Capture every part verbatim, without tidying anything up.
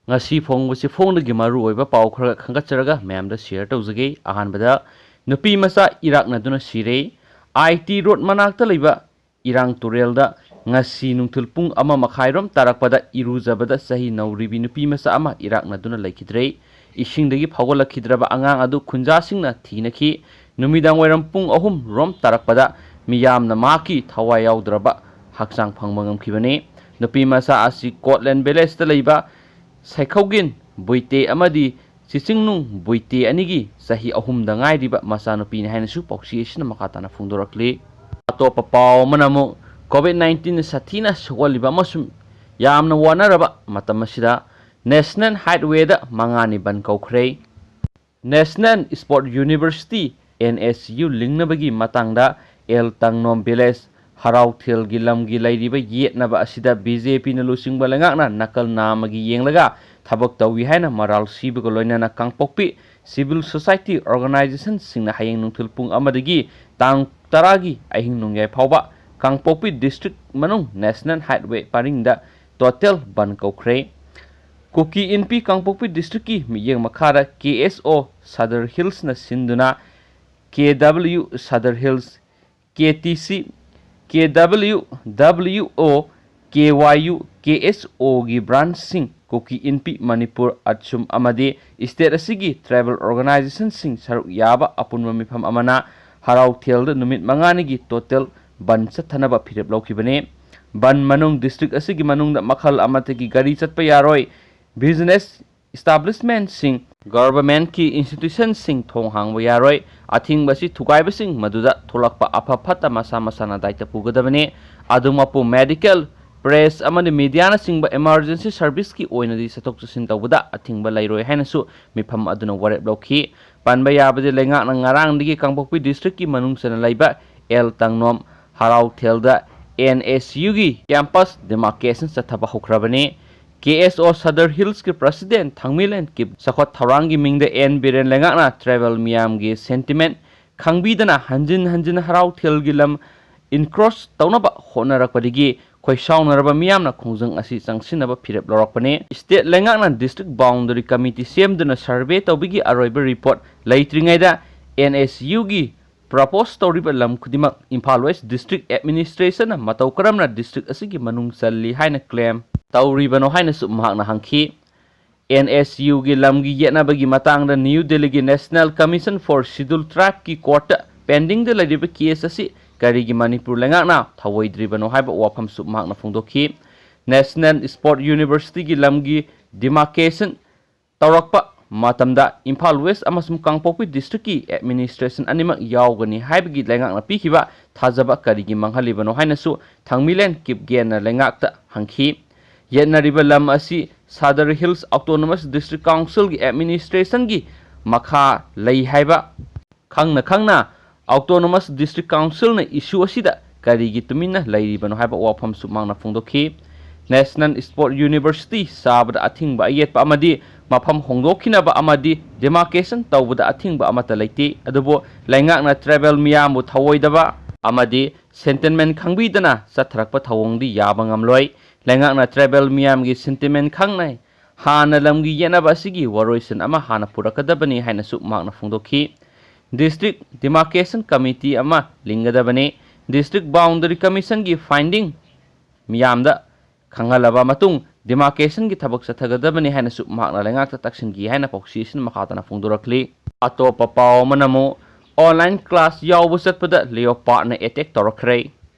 ꯉꯁꯤ ꯐꯣꯡꯕꯁꯤ ꯐꯣꯡꯗꯒꯤ ꯃꯔꯨ ꯑꯣꯏꯕ ꯄꯥꯎ ꯈꯔ ꯈꯟꯒꯠꯆꯔꯒ ꯃꯌꯥꯝꯗ share ꯇꯧꯖꯒꯦ꯫ ꯑꯍꯥꯟꯕꯗ, ꯅꯨꯄꯤ ꯃꯆꯥ ꯏꯔꯥꯛꯅꯗꯨꯅ ꯁꯤꯔꯦ꯫ ꯑꯥꯏ ꯇꯤ ꯔꯣꯗ ꯃꯅꯥꯛꯇ ꯂꯩꯕ ꯏꯔꯥꯡ ꯇꯨꯔꯦꯜꯗ ꯉꯁꯤ ꯅꯨꯡꯊꯤꯜ ꯄꯨꯡ ꯑꯃ ꯃꯈꯥꯏꯔꯣꯝ ꯇꯥꯔꯛꯄꯗ ꯏꯔꯨꯖꯕꯗ ꯆꯍꯤ ꯅꯧꯔꯤꯕꯤ ꯅꯨꯄꯤ ꯃꯆꯥ ꯑꯃ ꯏꯔꯥꯛꯅꯗꯨꯅ ꯂꯩꯈꯤꯗ꯭ꯔꯦ꯫ ꯏꯁꯤꯡꯗꯒꯤ ꯐꯥꯎꯒꯠꯂꯛꯈꯤꯗ꯭ꯔꯕ ꯑꯉꯥꯡ ꯑꯗꯨ ꯈꯨꯟꯖꯥꯁꯤꯡꯅ ꯊꯤꯅꯈꯤ꯫ ꯅꯨꯃꯤꯗꯥꯡ ꯋꯥꯏꯔꯝ ꯄꯨꯡ ꯑꯍꯨꯝ ꯔꯣꯝ ꯇꯥꯔꯛꯄꯗ ꯃꯤꯌꯥꯝꯅ ꯃꯍꯥꯛꯀꯤ ꯊꯋꯥꯏ ꯌꯥꯎꯗ꯭ꯔꯕ ꯍꯛꯆꯥꯡ ꯐꯪꯕ ꯉꯝꯈꯤꯕꯅꯤ꯫ ꯅꯨꯄꯤ ꯃꯆꯥ ꯑꯁꯤ ꯀꯣꯠꯂꯦꯟ ꯚꯤꯂꯦꯖꯇ ꯂꯩꯕ ꯁꯩꯈꯧꯒꯤꯟ ꯕꯨꯏꯇꯦ ꯑꯃꯗꯤ ꯆꯤꯆꯤꯡꯅꯨꯡ ꯕꯨꯏꯇꯦ ꯑꯅꯤꯒꯤ ꯆꯍꯤ ꯑꯍꯨꯝꯗ ꯉꯥꯏꯔꯤꯕ ꯃꯆꯥꯅꯨꯄꯤꯅꯤ ꯍꯥꯏꯅꯁꯨ ꯄꯥꯎꯆꯦ ꯑꯁꯤꯅ ꯃꯈꯥ ꯇꯥꯅ ꯐꯣꯡꯗꯣꯔꯛꯂꯤ꯫ ꯑꯇꯣꯞꯄ ꯄꯥꯎ ꯑꯃꯅ ꯑꯃꯨꯛ COVID nineteen ꯁꯥꯊꯤꯅ ꯁꯣꯛꯍꯜꯂꯤꯕ ꯑꯃꯁꯨꯡ ꯌꯥꯝꯅ ꯋꯥꯅꯔꯕ ꯃꯇꯝ ꯑꯁꯤꯗ National Highwayꯗ ꯃꯉꯥꯅꯤ ꯕꯟ ꯀꯧꯈ꯭ꯔꯦ꯫ National Sport University, N S U, ꯂꯤꯡꯅꯕꯒꯤ ꯃꯇꯥꯡꯗ ꯑꯦꯜ ꯇꯪꯅꯣꯝ ꯚꯤꯂꯦꯖ ꯍꯔꯥꯎꯊꯦꯜꯒꯤ ꯂꯝꯒꯤ ꯂꯩꯔꯤꯕ ꯌꯦꯠꯅꯕ ꯑꯁꯤꯗ B J Pꯅ ꯂꯨꯆꯤꯡꯕ ꯂꯩꯉꯥꯛꯅ ꯅꯥꯀꯜ ꯅꯥꯝꯃꯒꯤ ꯌꯦꯡꯂꯒ ꯊꯕꯛ ꯇꯧꯏ ꯍꯥꯏꯅ ꯃꯔꯥꯜ ꯁꯤꯕꯒ ꯂꯣꯏꯅꯅ ꯀꯥꯡꯄꯣꯛꯄꯤ civil society organizationꯁꯤꯡꯅ ꯍꯌꯦꯡ ꯅꯨꯡꯊꯤꯜ ꯄꯨꯡ ꯑꯃꯗꯒꯤ ꯇꯥꯡ ꯇꯔꯥꯒꯤ ꯑꯍꯤꯡ ꯅꯣꯡꯌꯥꯏ ꯐꯥꯎꯕ ꯀꯥꯡꯄꯣꯛꯄꯤ district ꯃꯅꯨꯡ National Highway ꯄꯔꯤꯡꯗ total ꯕꯟ ꯀꯧꯈ꯭ꯔꯦ꯫ ꯀꯨꯀꯤ ꯏꯟꯄꯤ ꯀꯥꯡꯄꯣꯛꯄꯤ districtꯀꯤ ꯃꯤꯠꯌꯦꯡ ꯃꯈꯥꯗ K S O Sadar Hillsꯅ ꯁꯤꯟꯗꯨꯅ K W Sadar Hills, K T C, K W W O, K Y U, K S Oꯒꯤ branchꯁꯤꯡ, ꯀꯨꯀꯤ ꯏꯟꯄꯤ ꯃꯅꯤꯄꯨꯔ ꯑꯠꯁꯨꯝ ꯑꯃꯗꯤ state ꯑꯁꯤꯒꯤ tribal organizationꯁꯤꯡ ꯁꯔꯨꯛ ꯌꯥꯕ ꯑꯄꯨꯟꯕ ꯃꯤꯐꯝ ꯑꯃꯅ ꯍꯔꯥꯎꯊꯦꯜꯗ ꯅꯨꯃꯤꯠ ꯃꯉꯥꯅꯤꯒꯤ total ꯕꯟ ꯆꯠꯊꯅꯕ ꯐꯤꯔꯦꯞ ꯂꯧꯈꯤꯕꯅꯤ꯫ ꯕꯟ ꯃꯅꯨꯡ district ꯑꯁꯤꯒꯤ ꯃꯅꯨꯡꯗ ꯃꯈꯜ ꯑꯃꯠꯇꯒꯤ ꯒꯥꯔꯤ ꯆꯠꯄ ꯌꯥꯔꯣꯏ꯫ Business establishmentꯁꯤꯡ, governmentꯀꯤ institutionꯁꯤꯡ ꯊꯣꯡ ꯍꯥꯡꯕ ꯌꯥꯔꯣꯏ꯫ ꯑꯊꯤꯡꯕ ꯑꯁꯤ ꯊꯨꯒꯥꯏꯕꯁꯤꯡ ꯃꯗꯨꯗ ꯊꯣꯛꯂꯛꯄ ꯑꯐ ꯐꯠꯇ ꯃꯁꯥ ꯃꯁꯥꯅ ꯗꯥꯏꯇ ꯄꯨꯒꯗꯕꯅꯤ꯫ ꯑꯗꯨꯃꯛꯄꯨ medical, press ꯑꯃꯗꯤ mediaꯅꯆꯤꯡꯕ emergency serviceꯀꯤ ꯑꯣꯏꯅꯗꯤ ꯆꯠꯊꯣꯛ ꯆꯠꯁꯤꯟ ꯇꯧꯕꯗ ꯑꯊꯤꯡꯕ ꯂꯩꯔꯣꯏ ꯍꯥꯏꯅꯁꯨ ꯃꯤꯐꯝ ꯑꯗꯨꯅ ꯋꯥꯔꯦꯞ ꯂꯧꯈꯤ꯫ ꯄꯟꯕ ꯌꯥꯕꯗꯤ, ꯂꯩꯉꯥꯛꯅ ꯉꯔꯥꯡꯗꯒꯤ ꯀꯥꯡꯄꯣꯛꯄꯤ districtꯀꯤ ꯃꯅꯨꯡ ꯆꯟꯅ ꯂꯩꯕ ꯑꯦꯜ ꯇꯪꯅꯣꯝ ꯍꯔꯥꯎꯊꯦꯜꯗ N S Uꯒꯤ campus demarcation ꯆꯠꯊꯕ ꯍꯧꯈ꯭ꯔꯕꯅꯤ꯫ K S O Sadar Hillsꯀꯤ president ꯊꯥꯡꯃꯩꯂꯦꯟ ꯀꯤꯞ ꯆꯥꯎꯈꯠ ꯊꯧꯔꯥꯡꯒꯤ ꯃꯤꯡꯗ ꯑꯦꯟ ꯕꯤꯔꯦꯟ ꯂꯩꯉꯥꯛꯅ tribal ꯃꯤꯌꯥꯝꯒꯤ sentiment ꯈꯪꯕꯤꯗꯅ ꯍꯟꯖꯤꯟ ꯍꯟꯖꯤꯟ ꯍꯔꯥꯎꯊꯦꯜꯒꯤ ꯂꯝ encroach ꯇꯧꯅꯕ ꯍꯣꯠꯅꯔꯛꯄꯗꯒꯤ ꯈꯣꯏꯁꯥꯎꯅꯔꯕ ꯃꯤꯌꯥꯝꯅ ꯈꯣꯡꯖꯪ ꯑꯁꯤ ꯆꯪꯁꯤꯟꯅꯕ ꯐꯤꯔꯦꯞ ꯂꯧꯔꯛꯄꯅꯤ꯫ State ꯂꯩꯉꯥꯛꯅ District Boundary Committee ꯁꯦꯝꯗꯨꯅ survey ꯇꯧꯕꯒꯤ ꯑꯔꯣꯏꯕ report ꯂꯩꯇ꯭ꯔꯤꯉꯩꯗ N S U ꯒꯤ propose ꯇꯧꯔꯤꯕ ꯂꯝ ꯈꯨꯗꯤꯡꯃꯛ ꯏꯝꯐꯥꯜ West District Administration ꯅ ꯃꯇꯧ ꯀꯔꯝꯅ district ꯑꯁꯤꯒꯤ ꯃꯅꯨꯡ ꯆꯜꯂꯤ ꯍꯥꯏꯅ claim ꯇꯧꯔꯤꯕꯅꯣ ꯍꯥꯏꯅꯁꯨ ꯃꯍꯥꯛꯅ ꯍꯪꯈꯤ꯫ N S U ꯒꯤ ꯂꯝꯒꯤ ꯌꯦꯠꯅꯕꯒꯤ ꯃꯇꯥꯡꯗ New Delhi ꯒꯤ National Commission for Scheduled Tribe ꯀꯤ court ꯇ pending ꯗ ꯂꯩꯔꯤꯕ case ꯑꯁꯤ ꯀꯔꯤꯒꯤ ꯃꯅꯤꯄꯨꯔ ꯂꯩꯉꯥꯛꯅ ꯊꯧꯑꯣꯏꯗ꯭ꯔꯤꯕꯅꯣ ꯍꯥꯏꯕ ꯋꯥꯐꯝꯁꯨ ꯃꯍꯥꯛꯅ ꯐꯣꯡꯗꯣꯛꯈꯤ꯫ National Sport University ꯒꯤ ꯂꯝꯒꯤ demarcation ꯇꯧꯔꯛꯄ ꯃꯇꯝꯗ ꯏꯝꯐꯥꯜ West ꯑꯃꯁꯨꯡ ꯀꯥꯡꯄꯣꯛꯄꯤ district ꯀꯤ administration ꯑꯅꯤꯃꯛ ꯌꯥꯎꯒꯅꯤ ꯍꯥꯏꯕꯒꯤ ꯂꯩꯉꯥꯛꯅ ꯄꯤꯈꯤꯕ ꯊꯥꯖꯕ ꯀꯔꯤꯒꯤ ꯃꯥꯡꯍꯜꯂꯤꯕꯅꯣ ꯍꯥꯏꯅꯁꯨ ꯊꯥꯡꯃꯤꯂꯦꯟ ꯀꯤꯞꯒꯦꯟꯅ ꯂꯩꯉꯥꯛꯇ ꯍꯪꯈꯤ꯫ ꯌꯦꯠꯅꯔꯤꯕ ꯂꯝ ꯑꯁꯤ Sadar Hills Autonomous District Council ꯒꯤ administration ꯒꯤ ꯃꯈꯥ ꯂꯩ ꯍꯥꯏꯕ ꯈꯪꯅ ꯈꯪꯅ Autonomous District Council ꯅ issue ꯑꯁꯤꯗ ꯀꯔꯤꯒꯤ ꯇꯨꯃꯤꯟꯅ ꯂꯩꯔꯤꯕꯅꯣ ꯍꯥꯏꯕ ꯋꯥꯐꯝꯁꯨ ꯃꯍꯥꯛꯅ ꯐꯣꯡꯗꯣꯛꯈꯤ꯫ National Sport University ꯁꯥꯕꯗ ꯑꯊꯤꯡꯕ ꯑꯌꯦꯠꯄ ꯑꯃꯗꯤ ꯃꯐꯝ ꯍꯣꯡꯗꯣꯛꯈꯤꯅꯕ ꯑꯃꯗꯤ demarcation ꯇꯧꯕꯗ ꯑꯊꯤꯡꯕ ꯑꯃꯠꯇ ꯂꯩꯇꯦ, ꯑꯗꯨꯕꯨ ꯂꯩꯉꯥꯛꯅ tribal ꯃꯤꯌꯥꯝꯕꯨ ꯊꯧꯑꯣꯏꯗꯕ ꯑꯃꯗꯤ sentiment ꯈꯪꯕꯤꯗꯅ ꯆꯠꯊꯔꯛꯄ ꯊꯧꯑꯣꯡꯗꯤ ꯌꯥꯕ ꯉꯝꯂꯣꯏ꯫ ꯂꯩꯉꯥꯛꯅ tribal ꯃꯤꯌꯥꯝꯒꯤ sentiment ꯈꯪꯅ ꯍꯥꯟꯅ ꯂꯝꯒꯤ ꯌꯦꯠꯅꯕ ꯑꯁꯤꯒꯤ ꯋꯥꯔꯣꯏꯁꯤꯟ ꯑꯃ ꯍꯥꯟꯅ ꯄꯨꯔꯛꯀꯗꯕꯅꯤ ꯍꯥꯏꯅꯁꯨ ꯃꯍꯥꯛꯅ ꯐꯣꯡꯗꯣꯛꯈꯤ꯫ District Demarcation Committee ꯑꯃ ꯂꯤꯡꯒꯗꯕꯅꯤ꯫ District Boundary Commission ꯒꯤ finding ꯃꯤꯌꯥꯝꯗ ꯈꯪꯍꯜꯂꯕ ꯃꯇꯨꯡ demarcation ꯒꯤ ꯊꯕꯛ ꯆꯠꯊꯒꯗꯕꯅꯤ ꯍꯥꯏꯅꯁꯨ ꯃꯍꯥꯛꯅ ꯂꯩꯉꯥꯛꯇ ꯇꯛꯁꯤꯟꯈꯤ ꯍꯥꯏꯅ ꯄꯥꯎꯆꯦꯁꯤꯅ ꯃꯈꯥ ꯇꯥꯅ ꯐꯣꯡꯗꯣꯔꯛꯂꯤ꯫ ꯑꯇꯣꯞꯄ ꯄꯥꯎ ꯑꯃꯅ ꯑꯃꯨꯛ online class ꯌꯥꯎꯕ ꯆꯠꯄꯗ leopard ꯅ attack ꯇꯧꯔꯛꯈ꯭ꯔꯦ꯫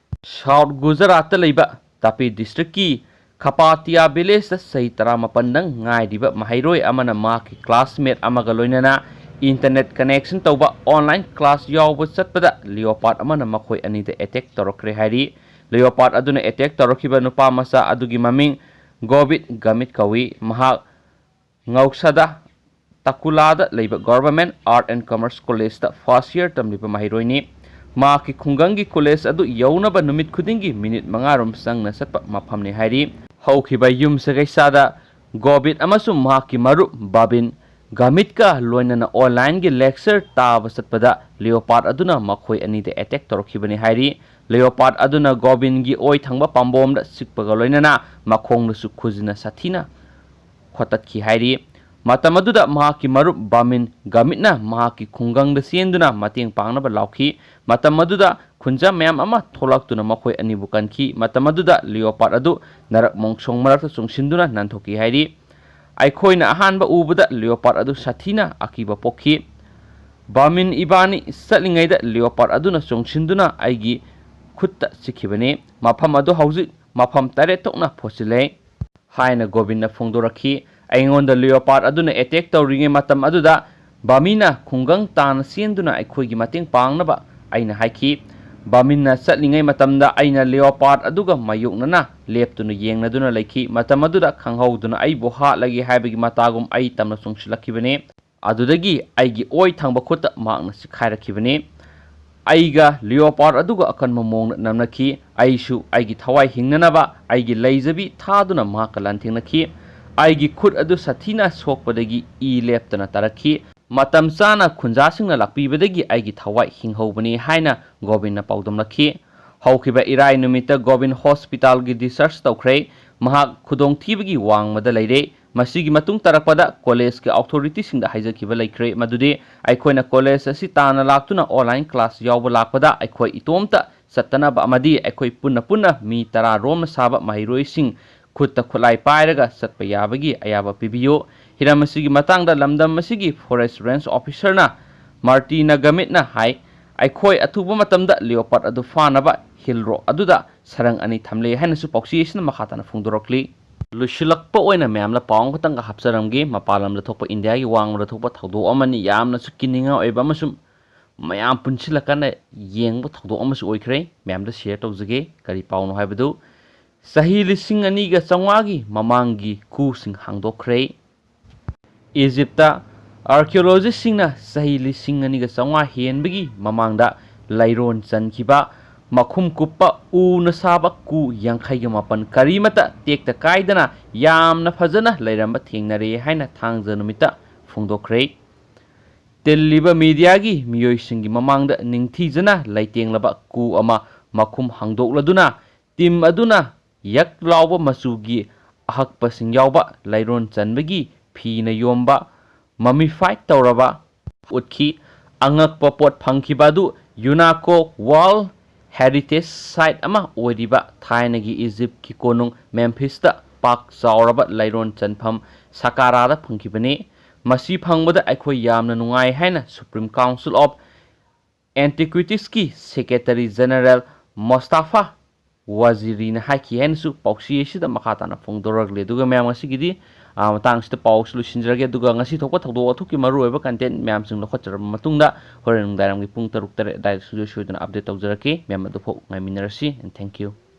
South Gujarat ꯇ ꯂꯩꯕ Tapi district ꯀꯤ Khapatia village ꯇ ꯆꯍꯤ ꯇꯔꯥꯃꯥꯄꯟꯗꯪ ꯉꯥꯏꯔꯤꯕ ꯃꯍꯩꯔꯣꯏ ꯑꯃꯅ ꯃꯍꯥꯛꯀꯤ classmate ꯑꯃꯒ ꯂꯣꯏꯅꯅ internet connection ꯇꯧꯕ online class ꯌꯥꯎꯕ ꯆꯠꯄꯗ leopard ꯑꯃꯅ ꯃꯈꯣꯏ ꯑꯅꯤꯗ attack ꯇꯧꯔꯛꯈ꯭ꯔꯦ ꯍꯥꯏꯔꯤ꯫ Leopard ꯑꯗꯨꯅ attack ꯇꯧꯔꯛꯈꯤꯕ ꯅꯨꯄꯥ ꯃꯆꯥ ꯑꯗꯨꯒꯤ ꯃꯃꯤꯡ ꯒꯣꯕꯤꯠ ꯒꯃꯤꯠ ꯀꯧꯏ꯫ ꯃꯍꯥꯛ ꯉꯧꯁꯥꯗꯥ ꯇꯥꯀꯨꯂꯥꯗ ꯂꯩꯕ Government Art and Commerce College ꯇ first year ꯇꯝꯂꯤꯕ ꯃꯍꯩꯔꯣꯏꯅꯤ꯫ ꯃꯍꯥꯛꯀꯤ ꯈꯨꯡꯒꯪꯒꯤ college ꯑꯗꯨ ꯌꯧꯅꯕ ꯅꯨꯃꯤꯠ ꯈꯨꯗꯤꯡꯒꯤ minute ꯃꯉꯥꯔꯣꯝ ꯆꯪꯅ ꯆꯠꯄ ꯃꯐꯝꯅꯤ ꯍꯥꯏꯔꯤ꯫ ꯍꯧꯈꯤꯕ ꯌꯨꯝꯁꯀꯩꯁꯥꯗ ꯒꯣꯕꯤꯠ ꯑꯃꯁꯨꯡ ꯃꯍꯥꯛꯀꯤ ꯃꯔꯨꯞ ꯕꯥꯕꯤꯟ ꯒꯥꯃꯤꯠꯀ ꯂꯣꯏꯅꯅ online ꯒꯤ lecture ꯇꯥꯕ ꯆꯠꯄꯗ leopard ꯑꯗꯨꯅ ꯃꯈꯣꯏ ꯑꯅꯤꯗ attack ꯇꯧꯔꯛꯈꯤꯕꯅꯤ ꯍꯥꯏꯔꯤ꯫ Leopard ꯑꯗꯨꯅ ꯒꯣꯕꯤꯟꯒꯤ ꯑꯣꯏ ꯊꯪꯕ ꯄꯥꯝꯕꯣꯝꯗ ꯆꯤꯛꯄꯒ ꯂꯣꯏꯅꯅ ꯃꯈꯣꯡꯗꯁꯨ ꯈꯨꯖꯤꯟꯅ ꯁꯥꯊꯤꯅ ꯈꯣꯠꯇꯠꯈꯤ ꯍꯥꯏꯔꯤ꯫ ꯃꯇꯝ ꯑꯗꯨꯗ ꯃꯍꯥꯛꯀꯤ ꯃꯔꯨꯞ ꯕꯥꯃꯤꯟ ꯒꯥꯃꯤꯠꯅ ꯃꯍꯥꯛꯀꯤ ꯈꯨꯡꯒꯪꯗ ꯆꯦꯟꯗꯨꯅ ꯃꯇꯦꯡ ꯄꯥꯡꯅꯕ ꯂꯥꯎꯈꯤ꯫ ꯃꯇꯝ ꯑꯗꯨꯗ ꯈꯨꯟꯖꯥ ꯃꯌꯥꯝ ꯑꯃ ꯊꯣꯛꯂꯛꯇꯨꯅ ꯃꯈꯣꯏ ꯑꯅꯤꯕꯨ ꯀꯟꯈꯤ꯫ ꯃꯇꯝ ꯑꯗꯨꯗ ꯂꯤꯑꯣꯄꯥꯔꯠ ꯑꯗꯨ ꯅꯔꯛ ꯃꯣꯡꯁꯣꯡ ꯃꯔꯛꯇ ꯆꯣꯡꯁꯤꯟꯗꯨꯅ ꯅꯥꯟꯊꯣꯛꯈꯤ ꯍꯥꯏꯔꯤ꯫ ꯑꯩꯈꯣꯏꯅ ꯑꯍꯥꯟꯕ ꯎꯕꯗ ꯂꯤꯑꯣꯄꯥꯔꯠ ꯑꯗꯨ ꯁꯥꯊꯤꯅ ꯑꯀꯤꯕ ꯄꯣꯛꯈꯤ꯫ ꯕꯥꯃꯤꯟ ꯏꯕꯥꯅꯤ ꯆꯠꯂꯤꯉꯩꯗ ꯂꯤꯑꯣꯄꯥꯔꯠ ꯑꯗꯨꯅ ꯆꯣꯡꯁꯤꯟꯗꯨꯅ ꯑꯩꯒꯤ ꯈꯨꯠꯇ ꯆꯤꯛꯈꯤꯕꯅꯤ꯫ ꯃꯐꯝ ꯑꯗꯨ ꯍꯧꯖꯤꯛ ꯃꯐꯝ ꯇꯔꯦꯠ ꯊꯣꯛꯅ ꯐꯣꯠꯆꯤꯜꯂꯦ ꯍꯥꯏꯅ ꯒꯣꯕꯤꯟꯅ ꯐꯣꯡꯗꯣꯔꯛꯈꯤ꯫ ꯑꯩꯉꯣꯟꯗ ꯂꯤꯑꯣꯄꯥꯔꯠ ꯑꯗꯨꯅ ꯑꯦꯇꯦꯛ ꯇꯧꯔꯤꯉꯩ ꯃꯇꯝ ꯑꯗꯨꯗ ꯕꯥꯃꯤꯅ ꯈꯨꯡꯒꯪ ꯇꯥꯅ ꯆꯦꯟꯗꯨꯅ ꯑꯩꯈꯣꯏꯒꯤ ꯃꯇꯦꯡ ꯄꯥꯡꯅꯕ ꯑꯩꯅ ꯍꯥꯏꯈꯤ꯫ ꯕꯥꯃꯤꯟꯅ ꯆꯠꯂꯤꯉꯩ ꯃꯇꯝꯗ ꯑꯩꯅ ꯂꯤꯑꯣꯄꯥꯔꯠ ꯑꯗꯨꯒ ꯃꯥꯌꯣꯛꯅꯅ ꯂꯦꯞꯇꯨꯅ ꯌꯦꯡꯅꯗꯨꯅ ꯂꯩꯈꯤ꯫ ꯃꯇꯝ ꯑꯗꯨꯗ ꯈꯪꯍꯧꯗꯨꯅ ꯑꯩꯕꯨ ꯍꯥꯠꯂꯒꯦ ꯍꯥꯏꯕꯒꯤ ꯃꯇꯥꯒꯨꯝ ꯑꯩ ꯇꯝꯅ ꯆꯣꯡꯁꯤꯜꯂꯛꯈꯤꯕꯅꯤ꯫ ꯑꯗꯨꯗꯒꯤ ꯑꯩꯒꯤ ꯑꯣꯏ ꯊꯪꯕ ꯈꯨꯠꯇ ꯃꯍꯥꯛꯅ ꯆꯤꯛꯈꯥꯏꯔꯛꯈꯤꯕꯅꯤ꯫ ꯑꯩꯒ ꯂꯤꯑꯣꯄꯥꯔꯠ ꯑꯗꯨꯒ ꯑꯀꯟꯕ ꯃꯑꯣꯡꯗ ꯅꯝꯅꯈꯤ꯫ ꯑꯩꯁꯨ ꯑꯩꯒꯤ ꯊꯋꯥꯏ ꯍꯤꯡꯅꯅꯕ ꯑꯩꯒꯤ ꯂꯩꯖꯕꯤ ꯊꯥꯗꯨꯅ ꯃꯍꯥꯛꯀ ꯂꯥꯟꯊꯦꯡꯅꯈꯤ꯫ ꯑꯩꯒꯤ ꯈꯨꯠ ꯑꯗꯨ ꯁꯥꯊꯤꯅ ꯁꯣꯛꯄꯗꯒꯤ ꯏ ꯂꯦꯞꯇꯅ ꯇꯥꯔꯛꯈꯤ꯫ ꯃꯇꯝ ꯆꯥꯅ ꯈꯨꯟꯖꯥꯁꯤꯡꯅ ꯂꯥꯛꯄꯤꯕꯗꯒꯤ ꯑꯩꯒꯤ ꯊꯋꯥꯏ ꯍꯤꯡꯍꯧꯕꯅꯤ ꯍꯥꯏꯅ ꯒꯣꯕꯤꯟꯅ ꯄꯥꯎꯗꯝꯂꯛꯈꯤ꯫ ꯍꯧꯈꯤꯕ ꯏꯔꯥꯏ ꯅꯨꯃꯤꯠꯇ ꯒꯣꯕꯤꯟ ꯍꯣꯁꯄꯤꯇꯥꯜꯒꯤ ꯗꯤꯁꯆꯥꯔꯖ ꯇꯧꯈ꯭ꯔꯦ꯫ ꯃꯍꯥꯛ ꯈꯨꯗꯣꯡꯊꯤꯕꯒꯤ ꯋꯥꯡꯃꯗ ꯂꯩꯔꯦ꯫ ꯃꯁꯤꯒꯤ ꯃꯇꯨꯡ ꯇꯥꯔꯛꯄꯗ ꯀꯣꯂꯦꯖꯀꯤ ꯑꯣꯊꯣꯔꯤꯇꯤꯁꯤꯡꯗ ꯍꯥꯏꯖꯈꯤꯕ ꯂꯩꯈ꯭ꯔꯦ, ꯃꯗꯨꯗꯤ ꯑꯩꯈꯣꯏꯅ ꯀꯣꯂꯦꯖ ꯑꯁꯤ ꯇꯥꯟꯅ ꯂꯥꯛꯇꯨꯅ ꯑꯣꯟꯂꯥꯏꯟ ꯀ꯭ꯂꯥꯁ ꯌꯥꯎꯕ ꯂꯥꯛꯄꯗ ꯑꯩꯈꯣꯏ ꯏꯇꯣꯝꯇ ꯆꯠꯇꯅꯕ ꯑꯃꯗꯤ ꯑꯩꯈꯣꯏ ꯄꯨꯟꯅ ꯄꯨꯟꯅ ꯃꯤ ꯇꯔꯥ ꯔꯣꯝꯅ ꯁꯥꯕ ꯃꯍꯩꯔꯣꯏꯁꯤꯡ ꯈꯨꯠꯇ ꯈꯨꯠꯂꯥꯏ ꯄꯥꯏꯔꯒ ꯆꯠꯄ ꯌꯥꯕꯒꯤ ꯑꯌꯥꯕ ꯄꯤꯕꯤꯌꯨ꯫ ꯍꯤꯔꯝ ꯑꯁꯤꯒꯤ ꯃꯇꯥꯡꯗ ꯂꯝꯗꯝ ꯑꯁꯤꯒꯤ ꯐꯣꯔꯦꯁ ꯔꯦꯟꯖ ꯑꯣꯐꯤꯁꯔꯅ ꯃꯥꯔꯇꯤꯅ ꯒꯃꯤꯠꯅ ꯍꯥꯏ, ꯑꯩꯈꯣꯏ ꯑꯊꯨꯕ ꯃꯇꯝꯗ ꯂꯤꯑꯣꯄꯥꯔꯠ ꯑꯗꯨ ꯐꯥꯅꯕ ꯍꯤꯜ ꯔꯣꯛ ꯑꯗꯨꯗ ꯁꯔꯪ ꯑꯅꯤ ꯊꯝꯂꯦ ꯍꯥꯏꯅꯁꯨ ꯄꯥꯎꯆꯦ ꯑꯁꯤꯅ ꯃꯈꯥ ꯇꯥꯅ ꯐꯣꯡꯗꯣꯔꯛꯂꯤ꯫ ꯂꯣꯏꯁꯤꯜꯂꯛꯄ ꯑꯣꯏꯅ ꯃꯌꯥꯝꯗ ꯄꯥꯎ ꯑꯃꯈꯛꯇꯪꯒ ꯍꯥꯞꯆꯔꯝꯒꯦ꯫ ꯃꯄꯥꯟ ꯂꯝꯗ ꯊꯣꯛꯄ ꯏꯟꯗꯤꯌꯥꯒꯤ ꯋꯥꯡꯃꯗ ꯊꯣꯛꯄ ꯊꯧꯗꯣꯛ ꯑꯃꯅꯤ, ꯌꯥꯝꯅꯁꯨ ꯀꯤꯅꯤꯡꯉꯥꯏ ꯑꯣꯏꯕ ꯑꯃꯁꯨꯡ ꯃꯌꯥꯝ ꯄꯨꯟꯁꯤꯜꯂꯀꯥꯟꯗ ꯌꯦꯡꯕ ꯊꯧꯗꯣꯛ ꯑꯃꯁꯨ ꯑꯣꯏꯈ꯭ꯔꯦ꯫ ꯃꯌꯥꯝꯗ ꯁꯤꯌꯔ ꯇꯧꯖꯒꯦ, ꯀꯔꯤ ꯄꯥꯎꯅꯣ ꯍꯥꯏꯕꯗꯨ꯫ ꯆꯍꯤ ꯂꯤꯁꯤꯡ ꯑꯅꯤꯒ ꯆꯥꯝꯃꯉꯥꯒꯤ ꯃꯃꯥꯡꯒꯤ ꯀꯨꯁꯤꯡ ꯍꯥꯡꯗꯣꯛꯈ꯭ꯔꯦ꯫ ꯏꯖꯤꯞꯇ ꯑꯥꯔꯀꯤꯑꯣꯂꯣꯖꯤꯁꯁꯤꯡꯅ ꯆꯍꯤ ꯂꯤꯁꯤꯡ ꯑꯅꯤꯒ ꯆꯥꯝꯃꯉꯥ ꯍꯦꯟꯕꯒꯤ ꯃꯃꯥꯡꯗ ꯂꯩꯔꯣꯟ ꯆꯟꯈꯤꯕ ꯃꯈꯨꯝ ꯀꯨꯞꯄ ꯎꯅ ꯁꯥꯕ ꯀꯨ ꯌꯥꯡꯈꯩꯒ ꯃꯥꯄꯟ ꯀꯔꯤꯃꯠꯇ ꯇꯦꯛꯇ ꯀꯥꯏꯗꯅ ꯌꯥꯝꯅ ꯐꯖꯅ ꯂꯩꯔꯝꯕ ꯊꯦꯡꯅꯔꯦ ꯍꯥꯏꯅ ꯊꯥꯡꯖ ꯅꯨꯃꯤꯠꯇ ꯐꯣꯡꯗꯣꯛꯈ꯭ꯔꯦ꯫ ꯇꯤꯜꯂꯤꯕ ꯃꯤꯗꯤꯌꯥꯒꯤ ꯃꯤꯑꯣꯏꯁꯤꯡꯒꯤ ꯃꯃꯥꯡꯗ ꯅꯤꯡꯊꯤꯖꯅ ꯂꯩꯇꯦꯡꯂꯕ ꯀꯨ ꯑꯃ ꯃꯈꯨꯝ ꯍꯥꯡꯗꯣꯛꯂꯗꯨꯅ ꯇꯤꯝ ꯑꯗꯨꯅ ꯌꯛ ꯂꯥꯎꯕ ꯃꯆꯨꯒꯤ ꯑꯍꯛꯄꯁꯤꯡ ꯌꯥꯎꯕ ꯂꯩꯔꯣꯟ ꯆꯟꯕꯒꯤ ꯐꯤꯅ ꯌꯣꯝꯕ ꯃꯃꯤꯐꯥꯏꯠ ꯇꯧꯔꯕ ꯎꯠꯈꯤ꯫ ꯑꯉꯛꯄ ꯄꯣꯠ ꯐꯪꯈꯤꯕ ꯑꯗꯨ ꯌꯨꯅꯥꯀꯣ ꯋꯥꯔꯜ ꯍꯦꯔꯤꯇꯦꯖ ꯁꯥꯏꯠ ꯑꯃ ꯑꯣꯏꯔꯤꯕ ꯊꯥꯏꯅꯒꯤ ꯏꯖꯤꯞꯀꯤ ꯀꯣꯅꯨꯡ ꯃꯦꯝꯐꯤꯁꯇ ꯄꯥꯛ ꯆꯥꯎꯔꯕ ꯂꯩꯔꯣꯟ ꯆꯟꯐꯝ ꯁꯀꯥꯔꯥꯗ ꯐꯪꯈꯤꯕꯅꯤ꯫ ꯃꯁꯤ ꯐꯪꯕꯗ ꯑꯩꯈꯣꯏ ꯌꯥꯝꯅ ꯅꯨꯡꯉꯥꯏ ꯍꯥꯏꯅ Supreme Council of Antiquities ꯀꯤ Secretary General ꯃꯣꯁꯇꯥꯐꯥ ꯋꯥꯖꯤꯔꯤꯅ ꯍꯥꯏꯈꯤ ꯍꯥꯏꯅꯁꯨ ꯄꯥꯎꯆꯦ ꯑꯁꯤꯗ ꯃꯈꯥ ꯇꯥꯅ ꯐꯣꯡꯗꯣꯔꯛꯂꯤ꯫ ꯑꯗꯨꯒ ꯃꯌꯥꯝ ꯉꯁꯤꯒꯤꯗꯤ, ꯑ, ꯃꯇꯥꯡꯁꯤꯗ ꯄꯥꯎ ꯑꯁꯤ ꯂꯣꯏꯁꯤꯟꯖꯔꯒꯦ꯫ ꯑꯗꯨꯒ ꯉꯁꯤ ꯊꯣꯛꯄ ꯊꯧꯗꯣꯛ ꯋꯥꯊꯣꯛꯀꯤ ꯃꯔꯨꯑꯣꯏꯕ content ꯃꯌꯥꯝꯁꯤꯡ ꯂꯧꯈꯠꯆꯔꯕ ꯃꯇꯨꯡꯗ ꯍꯣꯔꯦꯟ ꯅꯨꯡꯗꯥꯡꯋꯥꯏꯔꯝꯒꯤ ꯄꯨꯡ ꯇꯔꯨꯛ ꯇꯔꯦꯠ ꯑꯗꯨꯋꯥꯏꯗ ꯁꯨꯡꯁꯣꯏ ꯁꯣꯏꯗꯅ update ꯇꯧꯖꯔꯛꯀꯦ꯫ ꯃꯌꯥꯝ ꯑꯗꯨꯐꯥꯎ ꯉꯥꯏꯃꯤꯟꯅꯔꯁꯤ, and thank you꯫